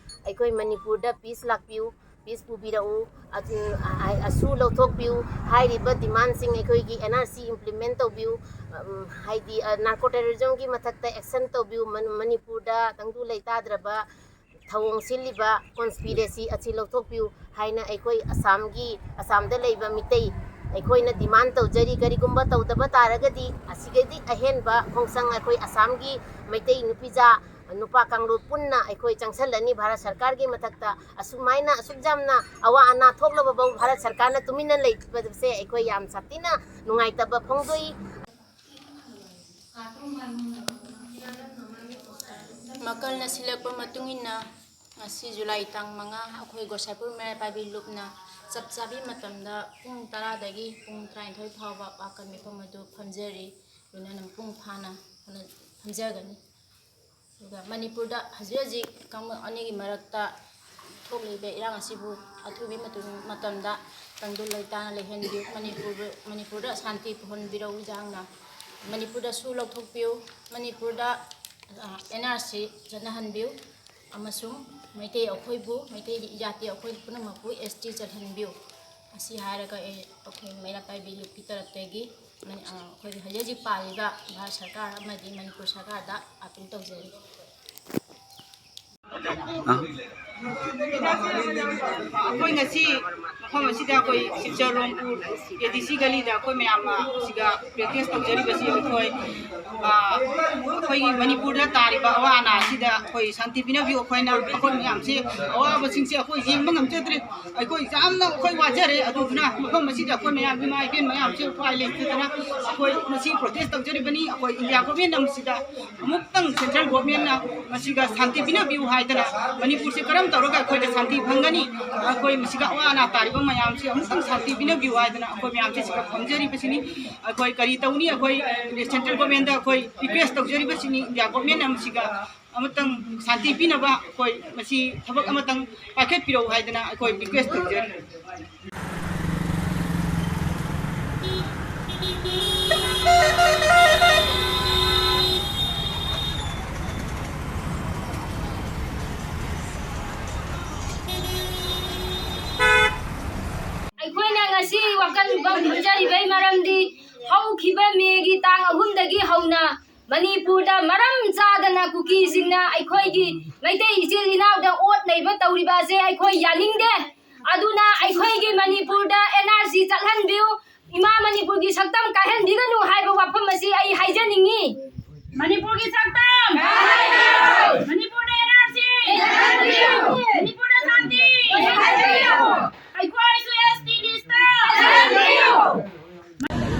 ꯑꯩꯈꯣꯏ ꯃꯅꯤꯄꯨꯔꯗ ꯄꯤꯁ ꯂꯥꯛꯄꯤꯌꯨ꯫ ꯄꯤꯁ ꯄꯨꯕꯤꯔꯛꯎ, ꯑꯗꯨ, ꯑ, ꯑ, ꯑꯁꯨ ꯂꯧꯊꯣꯛꯄꯤꯌꯨ, ꯍꯥꯏꯔꯤꯕ ꯗꯤꯃꯥꯟꯁꯤꯡ ꯑꯩꯈꯣꯏꯒꯤ ꯑꯦꯟ ꯑꯥꯔ ꯁꯤ ꯏꯝꯄ꯭ꯂꯤꯃꯦꯟ ꯇꯧꯕꯤꯌꯨ, ꯎꯝ, ꯍꯥꯏꯗꯤ, ꯑ, ꯅꯥꯔꯀꯣ ꯇꯦꯔꯣꯔꯤꯖꯝꯒꯤ ꯃꯊꯛꯇ ꯑꯦꯛꯁꯟ ꯇꯧꯕꯤꯌꯨ, ꯃꯅꯤ-, ꯃꯅꯤꯄꯨꯔꯗ ꯇꯪꯗꯨ ꯂꯩꯇꯥꯗ꯭ꯔꯕ ꯊꯧꯑꯣꯡ ꯁꯤꯜꯂꯤꯕ ꯀꯣꯟꯁꯄꯤꯔꯦꯁꯤ ꯑꯁꯤ ꯂꯧꯊꯣꯛꯄꯤꯌꯨ ꯍꯥꯏꯅ ꯑꯩꯈꯣꯏ ꯑꯁꯥꯝꯒꯤ, ꯑꯁꯥꯝꯗ ꯂꯩꯕ ꯃꯤꯇꯩ ꯑꯩꯈꯣꯏꯅ ꯗꯤꯃꯥꯟ ꯇꯧꯖꯔꯤ꯫ ꯀꯔꯤꯒꯨꯝꯕ ꯇꯧꯗꯕ ꯇꯥꯔꯒꯗꯤ ꯑꯁꯤꯗꯒꯤ ꯑꯍꯦꯟꯕ ꯈꯣꯡꯁꯪ ꯑꯩꯈꯣꯏ ꯑꯁꯥꯝꯒꯤ ꯃꯩꯇꯩ ꯅꯨꯄꯤꯖꯥ, ꯅꯨꯄꯥ ꯀꯥꯡꯂꯨꯞ ꯄꯨꯟꯅ ꯑꯩꯈꯣꯏ ꯆꯪꯁꯜꯂꯅꯤ ꯚꯥꯔꯠ ꯁꯔꯀꯥꯔꯒꯤ ꯃꯊꯛꯇ꯫ ꯑꯁꯨꯃꯥꯏꯅ ꯑꯁꯨꯛ ꯌꯥꯝꯅ ꯑꯋꯥ ꯑꯅꯥ ꯊꯣꯛꯂꯕꯐꯥꯎ ꯚꯥꯔꯠ ꯁꯔꯀꯥꯔꯅ ꯇꯨꯃꯤꯟꯅ ꯂꯩꯕꯁꯦ ꯑꯩꯈꯣꯏ ꯌꯥꯝ ꯁꯥꯊꯤꯅ ꯅꯨꯡꯉꯥꯏꯇꯕ ꯐꯣꯡꯗꯣꯛꯏ꯫ ꯃꯀꯜꯅ ꯁꯤꯜꯂꯛꯄ ꯃꯇꯨꯡ ꯏꯟꯅ, ꯉꯁꯤ ꯖꯨꯂꯥꯏ ꯇꯥꯡ ꯃꯉꯥ, ꯑꯩꯈꯣꯏ ꯒꯣꯁꯥꯏꯄꯨꯔ ꯃꯩꯔꯥ ꯄꯥꯏꯕꯤ ꯂꯨꯞꯅ ꯆꯞ ꯆꯥꯕꯤ ꯃꯇꯝꯗ ꯄꯨꯡ ꯇꯔꯥꯗꯒꯤ ꯄꯨꯡ ꯇꯔꯥꯅꯤꯊꯣꯏ ꯐꯥꯎꯕ ꯋꯥꯀꯠ ꯃꯤꯐꯝ ꯑꯗꯨ ꯐꯝꯖꯔꯤ꯫ ꯂꯣꯏꯅꯅ ꯃꯄꯨꯡ ꯐꯥꯅ ꯐꯝꯖꯒꯅꯤ꯫ ꯑꯗꯨꯒ ꯃꯅꯤꯄꯨꯔꯗ ꯍꯧꯖꯤꯛ ꯍꯧꯖꯤꯛ ꯀꯥꯡꯂꯨꯞ ꯑꯅꯤꯒꯤ ꯃꯔꯛꯇ ꯊꯣꯛꯂꯤꯕ ꯏꯔꯥꯡ ꯑꯁꯤꯕꯨ ꯑꯊꯨꯕꯤ ꯃꯇꯨꯡ-, ꯃꯇꯝꯗ ꯇꯪꯗꯨ ꯂꯩꯇꯥꯅ ꯂꯩꯍꯟꯕꯤꯌꯨ꯫ ꯃꯅꯤꯄꯨꯔ, ꯃꯅꯤꯄꯨꯔꯗ ꯁꯥꯟꯇꯤ ꯄꯨꯍꯟꯕꯤꯔꯛꯎ ꯌꯥꯡꯅ꯫ ꯃꯅꯤꯄꯨꯔꯗ ꯁꯨ ꯂꯧꯊꯣꯛꯄꯤꯌꯨ꯫ ꯃꯅꯤꯄꯨꯔꯗ, ꯑ, ꯑꯦꯟ ꯑꯥꯔ ꯁꯤ ꯆꯠꯅꯍꯟꯕꯤꯌꯨ꯫ ꯑꯃꯁꯨꯡ ꯃꯩꯇꯩ ꯑꯩꯈꯣꯏꯕꯨ, ꯃꯩꯇꯩ ꯖꯥꯇꯤ ꯑꯩꯈꯣꯏ ꯄꯨꯝꯅꯃꯛꯄꯨ ꯑꯦꯁ ꯇꯤ ꯆꯜꯍꯟꯕꯤꯌꯨ꯫ ꯑꯁꯤ ꯍꯥꯏꯔꯒ ꯑꯩ, ꯑꯩꯈꯣꯏ ꯃꯩꯔꯥ ꯄꯥꯏꯕꯤ ꯂꯨꯞꯀꯤ ꯇꯔꯞꯇꯒꯤ ꯃꯅꯤ-, ꯑ, ꯑꯩꯈꯣꯏꯒꯤ ꯍꯧꯖꯤꯛ ꯍꯧꯖꯤꯛ ꯄꯥꯜꯂꯤꯕ ꯚꯥꯔꯠ ꯁꯔꯀꯥꯔ ꯑꯃꯗꯤ ꯃꯅꯤꯄꯨꯔ ꯁꯔꯀꯥꯔꯗ ꯑꯥꯄꯤꯜ ꯇꯧꯖꯔꯤ꯫ ꯑ? ꯑꯩꯈꯣꯏ ꯉꯁꯤ ꯃꯐꯝ ꯑꯁꯤꯗ ꯑꯩꯈꯣꯏ ꯁꯤꯜꯆꯔ ꯔꯣꯡꯄꯨꯔ ꯑꯦ ꯗꯤ ꯁꯤ ꯒꯂꯤꯗ ꯑꯩꯈꯣꯏ ꯃꯌꯥꯝ, ꯑ, ꯁꯤꯗ ꯄ꯭ꯔꯦꯛꯇꯤꯁ ꯇꯧꯖꯔꯤꯕꯁꯤ ꯑꯩꯈꯣꯏ, ꯑ, ꯑꯩꯈꯣꯏꯒꯤ ꯃꯅꯤꯄꯨꯔꯗ ꯇꯥꯔꯤꯕ ꯑꯋꯥ ꯑꯅꯥ ꯑꯁꯤꯗ ꯑꯩꯈꯣꯏ ꯁꯥꯟꯇꯤ ꯄꯤꯅꯕꯤꯌꯨ꯫ ꯑꯩꯈꯣꯏꯅ, ꯑꯩꯈꯣꯏ ꯃꯌꯥꯝꯁꯦ ꯑꯋꯥꯕꯁꯤꯡꯁꯦ ꯑꯩꯈꯣꯏ ꯌꯦꯡꯕ ꯉꯝꯖꯗ꯭ꯔꯦ꯫ ꯑꯩꯈꯣꯏ ꯌꯥꯝꯅ ꯑꯩꯈꯣꯏ ꯋꯥꯖꯔꯦ꯫ ꯑꯗꯨꯗꯨꯅ ꯃꯐꯝ ꯑꯁꯤꯗ ꯑꯩꯈꯣꯏ ꯃꯌꯥꯝ ꯏꯃꯥ ꯏꯕꯦꯟ ꯃꯌꯥꯝꯁꯦ ꯎꯄꯥꯏ ꯂꯩꯇꯗꯅ ꯑꯩꯈꯣꯏ ꯉꯁꯤ ꯄ꯭ꯔꯣꯇꯦꯁ ꯇꯧꯖꯔꯤꯕꯅꯤ꯫ ꯑꯩꯈꯣꯏ ꯏꯟꯗꯤꯌꯥ ꯒꯣꯔꯃꯦꯟꯅ ꯃꯁꯤꯗ ꯑꯃꯨꯛꯇꯪ ꯁꯦꯟꯇ꯭ꯔꯦꯜ ꯒꯣꯔꯃꯦꯟꯅ ꯃꯁꯤꯒ ꯁꯥꯟꯇꯤ ꯄꯤꯅꯕꯤꯌꯨ ꯍꯥꯏꯗꯅ, ꯃꯅꯤꯄꯨꯔꯁꯦ ꯀꯔꯝ ꯇꯧꯔꯒ ꯑꯩꯈꯣꯏꯗ ꯁꯥꯟꯇꯤ ꯐꯪꯒꯅꯤ, ꯑꯩꯈꯣꯏ ꯃꯁꯤꯒ ꯑꯋꯥ ꯑꯅꯥ ꯇꯥꯔꯤꯕ ꯃꯌꯥꯝꯁꯦ ꯑꯃꯨꯛꯇꯪ ꯁꯥꯟꯇꯤ ꯄꯤꯅꯕꯤꯌꯨ ꯍꯥꯏꯗꯅ ꯑꯩꯈꯣꯏ ꯃꯌꯥꯝꯁꯦ ꯁꯤꯗ ꯐꯝꯖꯔꯤꯕꯁꯤꯅꯤ꯫ ꯑꯩꯈꯣꯏ ꯀꯔꯤ ꯇꯧꯅꯤ? ꯑꯩꯈꯣꯏ ꯁꯦꯟꯇ꯭ꯔꯦꯜ ꯒꯣꯔꯃꯦꯟꯗ ꯑꯩꯈꯣꯏ ꯔꯤꯀ꯭ꯋꯦꯁ ꯇꯧꯖꯔꯤꯕꯁꯤꯅꯤ, ꯏꯟꯗꯤꯌꯥ ꯒꯣꯔꯃꯦꯟꯅ ꯃꯁꯤꯒ ꯑꯃꯇꯪ ꯁꯥꯟꯇꯤ ꯄꯤꯅꯕ ꯑꯩꯈꯣꯏ ꯃꯁꯤ ꯊꯕꯛ ꯑꯃꯇꯪ ꯄꯥꯏꯈꯠꯄꯤꯔꯛꯎ ꯍꯥꯏꯗꯅ ꯑꯩꯈꯣꯏ ꯔꯤꯀ꯭ꯋꯦꯁ ꯇꯧꯖꯔꯤ꯫ ꯈꯟꯖꯔꯤꯕꯒꯤ ꯃꯔꯝꯗꯤ ꯍꯧꯈꯤꯕ ꯃꯦꯒꯤ ꯇꯥꯡ ꯑꯍꯨꯝꯗꯒꯤ ꯍꯧꯅ ꯃꯅꯤꯄꯨꯔꯗ ꯃꯔꯝ ꯆꯥꯗꯅ ꯀꯨꯀꯤꯁꯤꯡꯅ ꯑꯩꯈꯣꯏꯒꯤ ꯃꯩꯇꯩ ꯏꯆꯤꯜ ꯏꯅꯥꯎꯗ ꯑꯣꯠ ꯅꯩꯕ ꯇꯧꯔꯤꯕ ꯑꯁꯦ ꯑꯩꯈꯣꯏ ꯌꯥꯅꯤꯡꯗꯦ꯫ ꯑꯗꯨꯅ ꯑꯩꯈꯣꯏꯒꯤ ꯃꯅꯤꯄꯨꯔꯗ ꯑꯦꯟ ꯑꯥꯔ ꯁꯤ ꯆꯠꯍꯟꯕꯤꯌꯨ, ꯏꯃꯥ ꯃꯅꯤꯄꯨꯔꯒꯤ ꯁꯛꯇꯝ ꯀꯥꯏꯍꯟꯕꯤꯒꯅꯨ ꯍꯥꯏꯕ ꯋꯥꯐꯝ ꯑꯁꯤ ꯑꯩ ꯍꯥꯏꯖꯅꯤꯡꯉꯤ꯫ ꯃꯅꯤꯄꯨꯔꯒꯤ ꯁꯛꯇꯝ, ꯃꯅꯤꯄꯨꯔꯗ ꯑꯦꯟ ꯑꯥꯔ ꯁꯤ, ꯃꯅꯤꯄꯨꯔꯗ ꯁꯥꯟꯇꯤ, ꯑꯩꯈꯣꯏꯁꯨ ꯑꯦꯁ ꯇꯤ ꯂꯤꯁꯇ꯫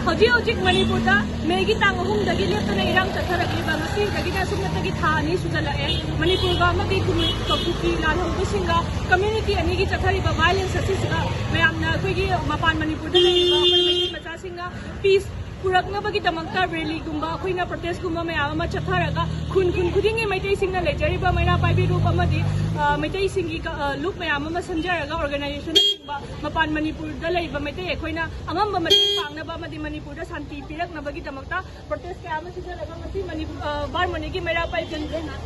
ꯍꯧꯖꯤꯛ ꯍꯧꯖꯤꯛ ꯃꯅꯤꯄꯨꯔꯗ ꯃꯦꯒꯤ ꯇꯥꯡ ꯑꯍꯨꯝꯗꯒꯤ ꯂꯦꯞꯇꯅ ꯏꯔꯥꯡ ꯆꯠꯊꯔꯛꯂꯤꯕ ꯉꯁꯤꯗꯒꯤꯅ ꯁꯨꯞꯅꯇꯒꯤ ꯊꯥ ꯑꯅꯤ ꯁꯨꯖꯜꯂꯛꯑꯦ꯫ ꯃꯅꯤꯄꯨꯔꯒ ꯑꯃꯗꯤ ꯀꯨꯀꯤ ꯂꯥꯜꯍꯧꯕꯁꯤꯡꯒ ꯀꯝꯃ꯭ꯌꯨꯅꯤꯇꯤ ꯑꯅꯤꯒꯤ ꯆꯠꯊꯔꯤꯕ ꯚꯥꯏꯂꯦꯟꯁ ꯑꯁꯤꯁꯤꯗ ꯃꯌꯥꯝꯅ ꯑꯩꯈꯣꯏꯒꯤ ꯃꯄꯥꯟ ꯃꯅꯤꯄꯨꯔꯗ ꯂꯩꯔꯤꯕ ꯑꯩꯈꯣꯏ ꯃꯩꯇꯩ ꯃꯆꯥꯁꯤꯡꯅ ꯄꯤꯁ ꯄꯨꯔꯛꯅꯕꯒꯤꯗꯃꯛꯇ ꯔꯦꯂꯤꯒꯨꯝꯕ ꯑꯩꯈꯣꯏꯅ ꯄ꯭ꯔꯣꯇꯦꯁꯀꯨꯝꯕ ꯃꯌꯥꯝ ꯑꯃ ꯆꯠꯊꯔꯒ ꯈꯨꯟ ꯈꯨꯟ ꯈꯨꯗꯤꯡꯒꯤ ꯃꯩꯇꯩꯁꯤꯡꯅ ꯂꯩꯖꯔꯤꯕ ꯃꯩꯔꯥ ꯄꯥꯏꯕꯤ ꯂꯨꯞ ꯑꯃꯗꯤ, ꯑ, ꯃꯩꯇꯩꯁꯤꯡꯒꯤ ꯀ-, ꯑ, ꯂꯨꯞ ꯃꯌꯥꯝ ꯑꯃ ꯁꯦꯝꯖꯔꯒ ꯑꯣꯔꯒꯅꯥꯏꯖꯦꯁꯟꯅꯆꯤꯡꯕ ꯃꯄꯥꯟ ꯃꯅꯤꯄꯨꯔꯗ ꯂꯩꯕ ꯃꯩꯇꯩ ꯑꯩꯈꯣꯏꯅ ꯑꯉꯝꯕ ꯃꯇꯦꯡ ꯄꯥꯡꯅꯕ ꯑꯃꯗꯤ ꯃꯅꯤꯄꯨꯔꯗ ꯁꯥꯟꯇꯤ ꯄꯤꯔꯛꯅꯕꯒꯤꯗꯃꯛꯇ ꯄ꯭ꯔꯣꯇꯦꯁ ꯀꯌꯥ ꯑꯃ ꯁꯤꯖꯤꯟꯅꯔꯒ ꯉꯁꯤ ꯃꯅꯤꯄꯨꯔ, ꯑ, ꯕꯥꯔꯃꯅꯤꯒꯤ ꯃꯩꯔꯥ ꯄꯥꯏꯕꯤ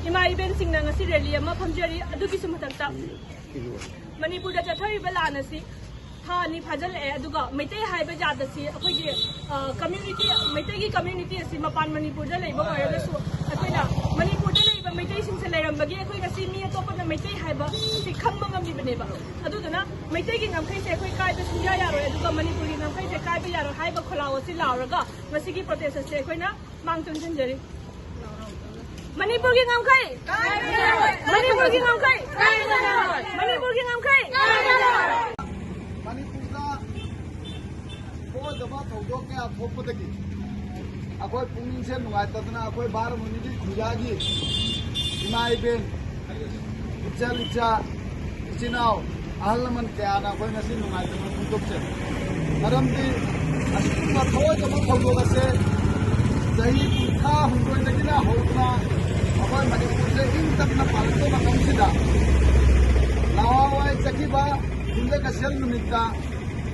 ꯏꯃꯥ ꯏꯕꯦꯟꯁꯤꯡꯅ ꯉꯁꯤ ꯔꯦꯂꯤ ꯑꯃ ꯐꯝꯖꯔꯤ꯫ ꯑꯗꯨꯒꯤꯁꯨ ꯃꯊꯛꯇ ꯃꯅꯤꯄꯨꯔꯗ ꯆꯠꯊꯔꯤꯕ ꯂꯥꯟ ꯑꯁꯤ ꯊꯥ ꯑꯅꯤ ꯐꯥꯖꯤꯜꯂꯛꯑꯦ, ꯑꯗꯨꯒ ꯃꯩꯇꯩ ꯍꯥꯏꯕ ꯖꯥꯠ ꯑꯁꯤ ꯑꯩꯈꯣꯏꯒꯤ, ꯑ, ꯀꯝꯃ꯭ꯌꯨꯅꯤꯇꯤ, ꯃꯩꯇꯩꯒꯤ ꯀꯝꯃ꯭ꯌꯨꯅꯤꯇꯤ ꯑꯁꯤ ꯃꯄꯥꯟ ꯃꯅꯤꯄꯨꯔꯗ ꯂꯩꯕ ꯑꯣꯏꯔꯒꯁꯨ ꯑꯩꯈꯣꯏꯅ ꯃꯅꯤꯄꯨꯔꯗ ꯂꯩꯕ ꯃꯩꯇꯩꯁꯤꯡꯁꯦ ꯂꯩꯔꯝꯕꯒꯤ ꯑꯩꯈꯣꯏ ꯉꯁꯤ ꯃꯤ ꯑꯇꯣꯞꯄꯅ ꯃꯩꯇꯩ ꯍꯥꯏꯕ ꯑꯁꯤ ꯈꯪꯕ ꯉꯝꯃꯤꯕꯅꯦꯕ꯫ ꯑꯗꯨꯗꯨꯅ ꯃꯩꯇꯩꯒꯤ ꯉꯝꯈꯩꯁꯦ ꯑꯩꯈꯣꯏ ꯀꯥꯏꯕ ꯁꯨꯡꯌꯥ ꯌꯥꯔꯣꯏ, ꯑꯗꯨꯒ ꯃꯅꯤꯄꯨꯔꯒꯤ ꯉꯝꯈꯩꯁꯦ ꯀꯥꯏꯕ ꯌꯥꯔꯣꯏ ꯍꯥꯏꯕ ꯈꯣꯜꯂꯥꯎ ꯑꯁꯤ ꯂꯥꯎꯔꯒ ꯉꯁꯤꯒꯤ ꯄ꯭ꯔꯣꯇꯦꯁ ꯑꯁꯤ ꯑꯩꯈꯣꯏꯅ ꯃꯥꯡ ꯆꯪꯁꯤꯟꯖꯔꯤ꯫ ꯃꯅꯤꯄꯨꯔꯒꯤ ꯉꯝꯈꯩ! ꯃꯅꯤꯄꯨꯔꯒꯤ ꯉꯝꯈꯩ! ꯃꯅꯤꯄꯨꯔꯒꯤ ꯉꯝꯈꯩ! ꯃꯅꯤꯄꯨꯔꯗ ꯊꯣꯛꯑꯣꯏꯗꯕ ꯊꯧꯗꯣꯛ ꯀꯌꯥ ꯊꯣꯛꯄꯗꯒꯤ ꯑꯩꯈꯣꯏ ꯄꯨꯛꯅꯤꯡꯁꯦ ꯅꯨꯡꯉꯥꯏꯇꯗꯅ ꯑꯩꯈꯣꯏ ꯕꯥꯔꯃꯅꯤꯒꯤ ꯈꯨꯟꯖꯥꯒꯤ ꯏꯃꯥ ꯏꯕꯦꯟ, ꯏꯆꯜ ꯏꯆꯥ, ꯏꯆꯤꯟ ꯏꯅꯥꯎ, ꯑꯍꯜ ꯂꯃꯟ ꯀꯌꯥꯅ ꯑꯩꯈꯣꯏ ꯉꯁꯤ ꯅꯨꯡꯉꯥꯏꯇꯕ ꯐꯣꯡꯗꯣꯛꯆꯔꯤ꯫ ꯃꯔꯝꯗꯤ ꯑꯁꯤꯒꯨꯝꯕ ꯊꯣꯛꯑꯣꯏꯗꯕ ꯊꯧꯗꯣꯛ ꯑꯁꯦ ꯆꯍꯤ ꯀꯨꯟꯊ꯭ꯔꯥ ꯍꯨꯝꯗꯣꯏꯗꯒꯤꯅ ꯍꯧꯗꯨꯅ ꯑꯩꯈꯣꯏ ꯃꯅꯤꯄꯨꯔꯁꯦ ꯏꯪ ꯇꯞꯅ ꯄꯥꯜꯂꯛꯄ ꯃꯇꯝꯁꯤꯗ ꯅꯍꯥꯟꯋꯥꯏ ꯆꯠꯈꯤꯕ ꯌꯨꯝꯖꯀꯩꯁ ꯅꯨꯃꯤꯠꯇ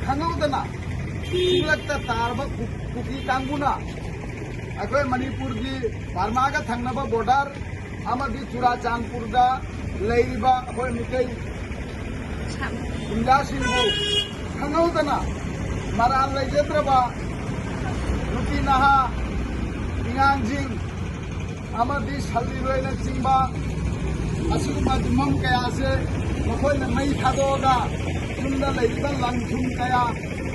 ꯈꯪꯍꯧꯗꯅ ꯆꯤꯡꯂꯛꯇ ꯇꯥꯔꯕ ꯀꯨ-, ꯀꯨꯀꯤ ꯀꯥꯡꯕꯨꯅ ꯑꯩꯈꯣꯏ ꯃꯅꯤꯄꯨꯔꯒꯤ ꯕꯔꯃꯥꯒ ꯊꯪꯅꯕ ꯕꯣꯔꯗꯔ ꯑꯃꯗꯤ ꯆꯨꯔꯥꯆꯥꯟꯄꯨꯔꯗ ꯂꯩꯔꯤꯕ ꯑꯩꯈꯣꯏ ꯃꯤꯇꯩ ꯈꯨꯟꯖꯥꯁꯤꯡꯕꯨ ꯈꯪꯍꯧꯗꯅ ꯃꯔꯥꯜ ꯂꯩꯖꯗ꯭ꯔꯕ ꯅꯨꯄꯤ ꯅꯍꯥ, ꯑꯉꯥꯡꯁꯤꯡ ꯑꯃꯗꯤ ꯁꯜꯂꯤꯔꯣꯏꯅꯆꯤꯡꯕ ꯑꯁꯤꯒꯨꯝꯕ ꯌꯨꯝꯐꯝ ꯀꯌꯥꯁꯦ ꯃꯈꯣꯏꯅ ꯃꯩ ꯊꯥꯗꯣꯛꯑꯒ ꯌꯨꯝꯗ ꯂꯩꯔꯤꯕ ꯂꯪ ꯊꯨꯝ ꯀꯌꯥ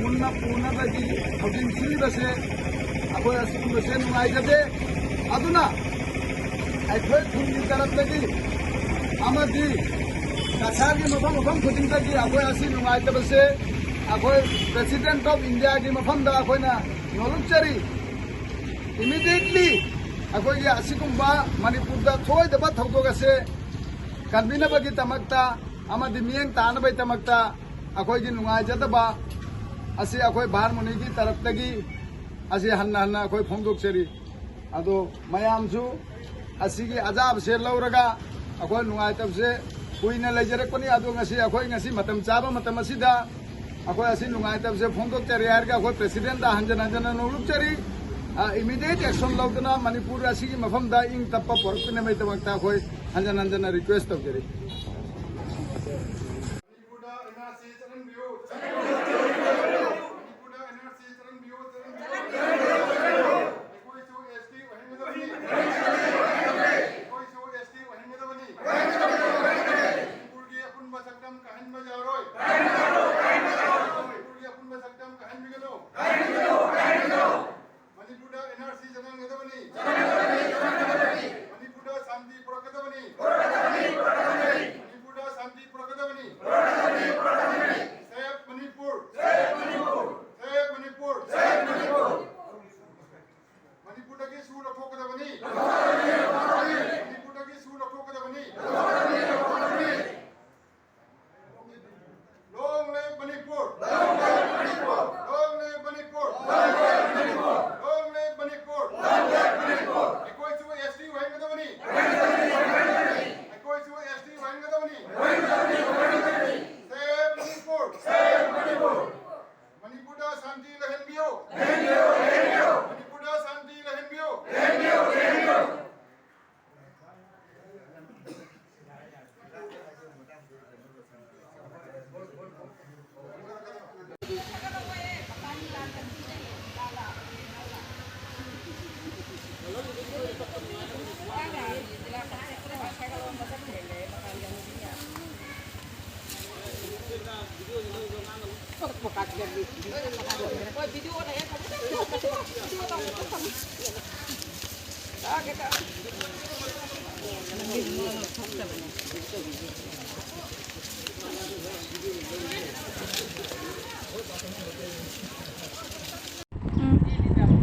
ꯃꯨꯟꯅ ꯄꯨꯅꯕꯒꯤ ꯊꯧꯖꯤꯜ ꯁꯤꯜꯂꯤꯕꯁꯦ ꯑꯩꯈꯣꯏ ꯑꯁꯤꯒꯨꯝꯕꯁꯦ ꯅꯨꯡꯉꯥꯏꯖꯗꯦ꯫ ꯑꯗꯨꯅ ꯑꯩꯈꯣꯏ ꯈꯨꯟꯒꯤ ꯇꯔꯞꯇꯒꯤ ꯑꯃꯗꯤ ꯀꯁꯥꯔꯒꯤ ꯃꯐꯝ ꯃꯐꯝ ꯈꯨꯗꯤꯡꯗꯒꯤ ꯑꯩꯈꯣꯏ ꯑꯁꯤ ꯅꯨꯡꯉꯥꯏꯇꯕꯁꯦ ꯑꯩꯈꯣꯏ President of Indiaꯒꯤ ꯃꯐꯝꯗ ꯑꯩꯈꯣꯏꯅ ꯅꯣꯜꯂꯨꯛꯆꯔꯤ꯫ Immediately ꯑꯩꯈꯣꯏꯒꯤ ꯑꯁꯤꯒꯨꯝꯕ ꯃꯅꯤꯄꯨꯔꯗ ꯊꯣꯛꯑꯣꯏꯗꯕ ꯊꯧꯗꯣꯛ ꯑꯁꯦ ꯀꯟꯕꯤꯅꯕꯒꯤꯗꯃꯛꯇ ꯑꯃꯗꯤ ꯃꯤꯠꯌꯦꯡ ꯇꯥꯅꯕꯒꯤꯗꯃꯛꯇ ꯑꯩꯈꯣꯏꯒꯤ ꯅꯨꯡꯉꯥꯏꯖꯗꯕ ꯑꯁꯤ ꯑꯩꯈꯣꯏ ꯚꯥꯔꯠ ꯃꯨꯅꯤꯒꯤ ꯇꯔꯞꯇꯒꯤ ꯑꯁꯤ ꯍꯟꯅ ꯍꯟꯅ ꯑꯩꯈꯣꯏ ꯐꯣꯡꯗꯣꯛꯆꯔꯤ꯫ ꯑꯗꯣ ꯃꯌꯥꯝꯁꯨ ꯑꯁꯤꯒꯤ ꯑꯖꯥꯕꯁꯦ ꯂꯧꯔꯒ ꯑꯩꯈꯣꯏ ꯅꯨꯡꯉꯥꯏꯇꯕꯁꯦ ꯀꯨꯏꯅ ꯂꯩꯖꯔꯛꯄꯅꯤ꯫ ꯑꯗꯣ ꯉꯁꯤ ꯑꯩꯈꯣꯏ ꯉꯁꯤ ꯃꯇꯝ ꯆꯥꯕ ꯃꯇꯝ ꯑꯁꯤꯗ ꯑꯩꯈꯣꯏ ꯑꯁꯤ ꯅꯨꯡꯉꯥꯏꯇꯕꯁꯦ ꯐꯣꯡꯗꯣꯛꯆꯔꯤ ꯍꯥꯏꯔꯒ ꯑꯩꯈꯣꯏ Presidentꯇ ꯍꯟꯖꯟ ꯍꯟꯖꯟꯅ ꯅꯣꯛꯂꯨꯛꯆꯔꯤ꯫ ꯑ, immediate action ꯂꯧꯗꯨꯅ ꯃꯅꯤꯄꯨꯔ ꯑꯁꯤꯒꯤ ꯃꯐꯝꯗ ꯏꯪ ꯇꯞꯄ ꯄꯨꯔꯛꯄꯤꯅꯕꯒꯤꯗꯃꯛꯇ ꯑꯩꯈꯣꯏ ꯍꯟꯖꯟ ꯍꯟꯖꯟꯅ request ꯇꯧꯖꯔꯤ꯫ ꯃꯅꯤꯄꯨꯔꯗ NRC ꯆꯠꯍꯟꯕꯤꯌꯨ꯫ ꯃꯅꯤꯄꯨꯔꯗ NRC ꯆꯠꯍꯟꯕꯤꯌꯨ, ꯆꯠꯍꯟꯕꯤꯌꯨ꯫ ꯑꯩꯈꯣꯏꯁꯨ ST ꯑꯣꯏꯍꯟꯒꯗꯕꯅꯤ꯫ ꯑꯩꯈꯣꯏꯁꯨ ST ꯑꯣꯏꯍꯟꯒꯗꯕꯅꯤ꯫ ꯃꯅꯤꯄꯨꯔꯒꯤ ꯑꯄꯨꯟꯕ ꯁꯛꯇꯝ ꯀꯥꯏꯍꯟꯕ ꯌꯥꯔꯣꯏ꯫ ꯃꯅꯤꯄꯨꯔꯒꯤ ꯑꯄꯨꯟꯕ ꯁꯛꯇꯝ ꯀꯥꯏꯍꯟꯕꯤꯒꯅꯨ꯫ ꯃꯅꯤꯄꯨꯔꯗ NRC ꯆꯠꯍꯟꯒꯗꯕꯅꯤ꯫ ꯃꯅꯤꯄꯨꯔꯗ ꯁꯥꯟꯇꯤ ꯄꯨꯔꯛꯀꯗꯕꯅꯤ꯫ ꯃꯅꯤꯄꯨꯔꯗ ꯁꯥꯟꯇꯤ ꯄꯨꯔꯛꯀꯗꯕꯅꯤ꯫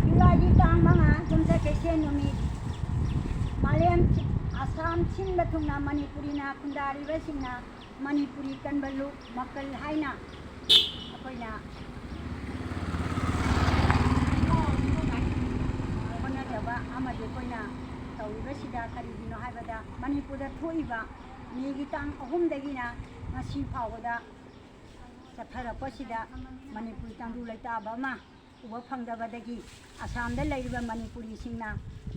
ꯖꯨꯂꯥꯏꯒꯤ ꯇꯥꯡ ꯃꯉꯥ, ꯌꯨꯝꯁꯥ ꯀꯩꯊꯦꯜ ꯅꯨꯃꯤꯠ꯫ ꯃꯥꯂꯦꯝ, ꯑꯁꯥꯝ ꯁꯤꯟꯕ ꯊꯨꯡꯅ ꯃꯅꯤꯄꯨꯔꯤꯅ ꯈꯨꯟꯗꯥꯔꯤꯕꯁꯤꯡꯅ ꯃꯅꯤꯄꯨꯔꯤ ꯀꯟꯕ ꯂꯨꯞ ꯃꯀꯜ ꯍꯥꯏꯅ ꯑꯩꯈꯣꯏꯅ ꯍꯣꯠꯅꯖꯕ ꯑꯃꯗꯤ ꯑꯩꯈꯣꯏꯅ ꯇꯧꯔꯤꯕꯁꯤꯗ ꯀꯔꯤꯒꯤꯅꯣ ꯍꯥꯏꯕꯗ, ꯃꯅꯤꯄꯨꯔꯗ ꯊꯣꯛꯏꯕ ꯃꯦꯒꯤ ꯇꯥꯡ ꯑꯍꯨꯝꯗꯒꯤꯅ ꯉꯁꯤ ꯐꯥꯎꯕꯗ ꯆꯠꯊꯔꯛꯄꯁꯤꯗ ꯃꯅꯤꯄꯨꯔꯤ ꯇꯪꯗꯨ ꯂꯩꯇꯥꯕ ꯑꯃ ꯎꯕ ꯐꯪꯗꯕꯗꯒꯤ ꯑꯁꯥꯝꯗ ꯂꯩꯔꯤꯕ ꯃꯅꯤꯄꯨꯔꯤꯁꯤꯡꯅ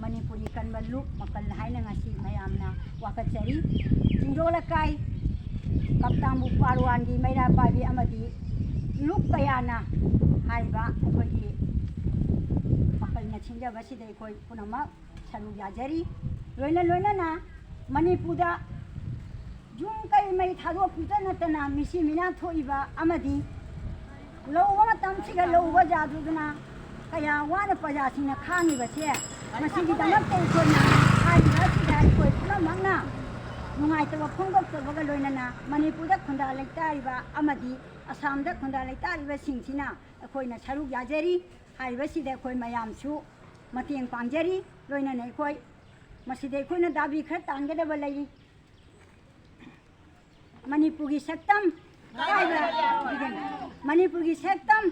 ꯃꯅꯤꯄꯨꯔꯤ ꯀꯟꯕ ꯂꯨꯞ ꯃꯀꯜ ꯍꯥꯏꯅ ꯉꯁꯤ ꯃꯌꯥꯝꯅ ꯋꯥꯀꯠꯆꯔꯤ꯫ ꯆꯤꯡꯗꯣ ꯂꯩꯀꯥꯏ, ꯀꯞꯇꯥꯡꯕꯨ ꯄꯥꯔꯋꯥꯟꯒꯤ ꯃꯩꯔꯥ ꯄꯥꯏꯕꯤ ꯑꯃꯗꯤ ꯂꯨꯞ ꯀꯌꯥꯅ ꯍꯥꯏꯔꯤꯕ ꯑꯩꯈꯣꯏꯒꯤ ꯃꯀꯜꯅ ꯁꯤꯟꯖꯕꯁꯤꯗ ꯑꯩꯈꯣꯏ ꯄꯨꯝꯅꯃꯛ ꯁꯔꯨꯛ ꯌꯥꯖꯔꯤ꯫ ꯂꯣꯏꯅ ꯂꯣꯏꯅꯅ ꯃꯅꯤꯄꯨꯔꯗ ꯌꯨꯝ ꯀꯩ ꯃꯩ ꯊꯥꯗꯣꯛꯄꯤꯗ ꯅꯠꯇꯅ ꯃꯤꯁꯤ ꯃꯤꯅꯥ ꯊꯣꯛꯏꯕ ꯑꯃꯗꯤ ꯂꯧ ꯎꯕ ꯃꯇꯝꯁꯤꯒ ꯂꯧ ꯎꯕ ꯌꯥꯗꯗꯨꯅ ꯀꯌꯥ ꯋꯥꯅ ꯄ꯭ꯔꯖꯥꯁꯤꯡꯅ ꯈꯥꯡꯉꯤꯕꯁꯦ, ꯃꯁꯤꯒꯤꯗꯃꯛꯇ ꯑꯩꯈꯣꯏꯅ ꯍꯥꯏꯔꯤꯕ ꯑꯁꯤꯗ ꯑꯩꯈꯣꯏ ꯄꯨꯝꯅꯃꯛꯅ ꯅꯨꯡꯉꯥꯏꯇꯕ ꯐꯣꯡꯗꯣꯛꯆꯕꯒ ꯂꯣꯏꯅꯅ ꯃꯅꯤꯄꯨꯔꯗ ꯈꯨꯟꯗꯥ ꯂꯩꯇꯥꯔꯤꯕ ꯑꯃꯗꯤ ꯑꯁꯥꯝꯗ ꯈꯨꯟꯗꯥ ꯂꯩꯇꯥꯔꯤꯕꯁꯤꯡꯁꯤꯅ ꯑꯩꯈꯣꯏꯅ ꯁꯔꯨꯛ ꯌꯥꯖꯔꯤ꯫ ꯍꯥꯏꯔꯤꯕꯁꯤꯗ ꯑꯩꯈꯣꯏ ꯃꯌꯥꯝꯁꯨ ꯃꯇꯦꯡ ꯄꯥꯡꯖꯔꯤ꯫ ꯂꯣꯏꯅꯅ ꯑꯩꯈꯣꯏ ꯃꯁꯤꯗ ꯑꯩꯈꯣꯏꯅ ꯗꯥꯕꯤ ꯈꯔ ꯇꯥꯟꯒꯗꯕ ꯂꯩꯔꯤ꯫ ꯃꯅꯤꯄꯨꯔꯒꯤ ꯁꯛꯇꯝ ꯀꯥꯏꯕ, ꯃꯅꯤꯄꯨꯔꯒꯤ ꯁꯛꯇꯝ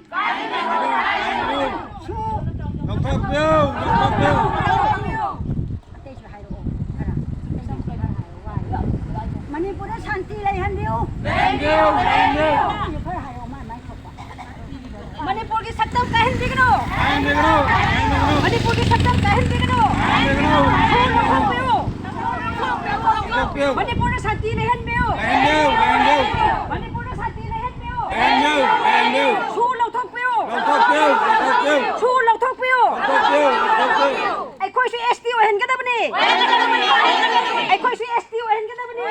ꯁꯨ ꯂꯧꯊꯣꯛꯄꯤꯌꯨ, ꯂꯧꯊꯣꯛꯄꯤꯌꯨ꯫ ꯑꯇꯩꯁꯨ ꯍꯥꯏꯔꯛꯑꯣ ꯈꯔ꯫ ꯃꯅꯤꯄꯨꯔꯗ ꯁꯥꯟꯇꯤ ꯂꯩꯍꯟꯕꯤꯌꯨ꯫ ꯂꯩꯍꯟꯕꯤꯌꯨ, ꯂꯩꯍꯟꯕꯤꯌꯨ꯫ ꯈꯔ ꯍꯥꯏꯔꯛꯑꯣ, ꯃꯥꯏ ꯃꯥꯏ ꯊꯣꯛꯄ꯫ ꯃꯅꯤꯄꯨꯔꯒꯤ ꯁꯛꯇꯝ ꯀꯥꯏꯍꯟꯕꯤꯒꯅꯨ꯫ ꯀꯥꯏꯍꯟꯕꯤꯒꯅꯨ, ꯀꯥꯏꯍꯟꯕꯤꯒꯅꯨ꯫ ꯃꯅꯤꯄꯨꯔꯒꯤ ꯁꯛꯇꯝ ꯀꯥꯏꯍꯟꯕꯤꯒꯅꯨ꯫ ꯀꯥꯏꯍꯟꯕꯤꯒꯅꯨ꯫ ꯁꯨ ꯂꯧꯊꯣꯛꯄꯤꯌꯨ꯫ ꯂꯧꯊꯣꯛꯄꯤꯌꯨ꯫ ꯃꯅꯤꯄꯨꯔꯗ ꯁꯥꯟꯇꯤ ꯂꯩꯍꯟꯕꯤꯌꯨ꯫ ꯂꯩꯍꯟꯕꯤꯌꯨ, ꯂꯩꯍꯟꯕꯤꯌꯨ꯫ ꯃꯅꯤꯄꯨꯔꯗ ꯁꯥꯟꯇꯤ ꯂꯩꯍꯟꯕꯤꯌꯨ꯫ ꯂꯩꯍꯟꯕꯤꯌꯨ, ꯂꯩꯍꯟꯕꯤꯌꯨ꯫ ꯁꯨ ꯂꯧꯊꯣꯛꯄꯤꯌꯨ꯫ ꯂꯧꯊꯣꯛꯄꯤꯌꯨ, ꯂꯧꯊꯣꯛꯄꯤꯌꯨ꯫ ꯁꯨ ꯂꯧꯊꯣꯛꯄꯤꯌꯨ꯫ ꯂꯧꯊꯣꯛꯄꯤꯌꯨ, ꯂꯧꯊꯣꯛꯄꯤꯌꯨ꯫ ꯑꯩꯈꯣꯏꯁꯨ ꯑꯦꯁ ꯇꯤ ꯑꯣꯏꯍꯟꯒꯗꯕꯅꯤ꯫ ꯑꯩꯈꯣꯏꯁꯨ ꯑꯦꯁ ꯇꯤ ꯑꯣꯏꯍꯟꯒꯗꯕꯅꯤ꯫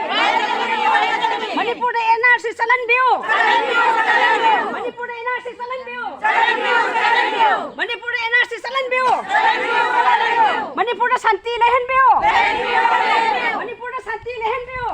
ꯃꯅꯤꯄꯨꯔꯗ ꯑꯦꯟ ꯑꯥꯔ ꯁꯤ ꯆꯠꯍꯟꯕꯤꯌꯨ꯫ ꯃꯅꯤꯄꯨꯔꯗ ꯑꯦꯟ ꯑꯥꯔ ꯆꯠꯍꯟꯕꯤꯌꯨ꯫ ꯃꯅꯤꯄꯨꯔꯗ ꯑꯦꯟ ꯑꯥꯔ ꯁꯤ ꯆꯠꯍꯟꯕꯤꯌꯨ꯫ ꯃꯅꯤꯄꯨꯔꯗ ꯁꯥꯟꯇꯤ ꯂꯩꯍꯟꯕꯤꯌꯨ꯫ ꯃꯅꯤꯄꯨꯔꯗ ꯁꯥꯟꯇꯤ ꯂꯩꯍꯟꯕꯤꯌꯨ꯫